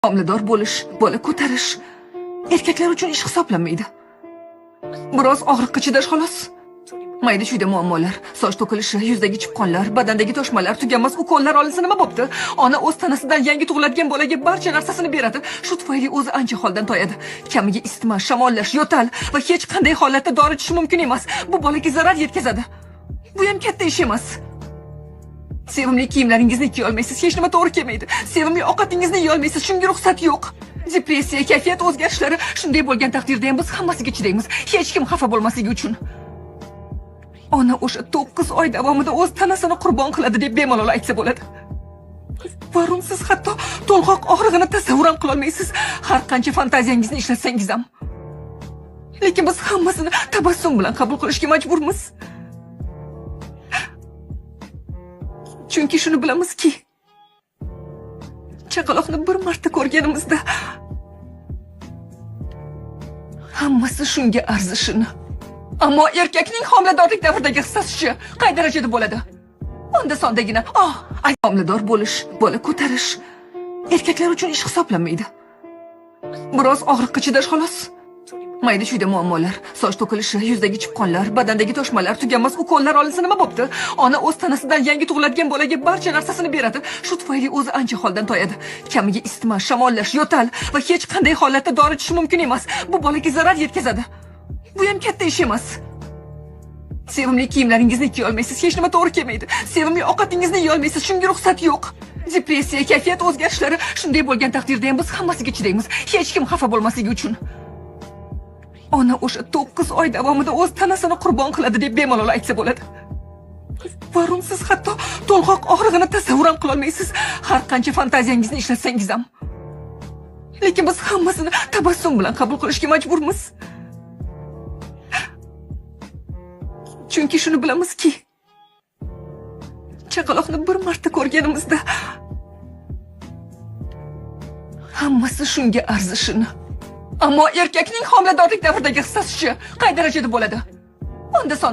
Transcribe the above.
Homilador bo'lish, bola ko'tarish erkaklar uchun ish hisoblanmaydi. Biroz og'riqqa chidash xolos. Mayda-chuyda muammolar, soch to'kilishi, yuzdagi chipqonlar, badandagi toshmalar, tuganmas ukollar olinsa nima bo'pti? Ona o'z tanasidan yangi tug'iladigan bolaga barcha narsasini beradi. Shu tufayli o'zi ancha holdan toyadi. Kamiga isitma, shamollash, yo'tal va hech qanday holatda dori ichish mumkin emas. Bu bolaga zarar yetkazadi. Bu ham katta ish emas. Sevimli kiyimlaringizni kiya olmaysiz, hech nima to'g'ri kelmaydi. Sevimli ovqatingizni yeya olmaysiz, shunga ruxsat yo'q. Depressiya, kayfiyat o'zgarishlari shunday bo'lgan taqdirda ham biz hammasiga chidaymiz. Hech kim xafa bo'lmasligi uchun. Ona o'sha 9 oy davomida o'z tanasini qurbon qiladi deb bemalol aytsa bo'ladi. Varun, siz hatto to'lg'oq og'rig'ini tasavvur ham qila olmaysiz, har qancha fantaziyangizni ishlatsangiz ham. Lekin biz hammasini tabassum bilan qabul qilishga majburmiz. Chunki shuni bilamizki, chaqaloqni bir marta ko'rganimizda hammasi shunga arzishini. Ammo erkakning homiladorlik davridagi hissasi qay darajada bo'ladi? Onda sondagina, homilador bo'lish, bola ko'tarish erkaklar uchun ish hisoblanmaydi. Biroz og'riqqa chidash xolos. Mayda-chuyda muammolar, soch to'kilishi, yuzdagi chipqonlar, badandagi toshmalar, tuganmas ukollar olinsa nima bo'pti? Ona o'z tanasidan yangi tug'iladigan bolaga barcha narsasini beradi. Shu tufayli o'zi ancha holdan toyadi. Kamiga isitma, shamollash, yo'tal va hech qanday holatda dori ichish mumkin emas. Bu bolaga zarar yetkazadi. Bu ham katta ish emas. Sevimli kiyimlaringizni kiya olmaysiz, hech nima to'g'ri kelmaydi. Sevimli ovqatingizni yeya olmaysiz, shunga ruxsat yo'q. Depressiya, kayfiyat o'zgarishlari shunday bo'lgan taqdirda ham biz hammasiga chidaymiz. Hech kim xafa bo'lmasligi uchun. Ona o'sha 9 oy davomida o'z tanasini qurbon qiladi deb bemalol aytsa bo'ladi. Varun, siz hatto to'lg'oq og'rig'ini tasavvur ham qila olmaysiz, har qancha fantaziyangizni ishlatsangiz ham. Lekin biz hammasini tabassum bilan qabul qilishga majburmiz. Chunki shuni bilamizki, chaqaloqni bir marta ko'rganimizda hammasi shunga arzishini. Ammo erkakning homiladorlik davridagi hissasi qay darajada bo'ladi? Onda sonda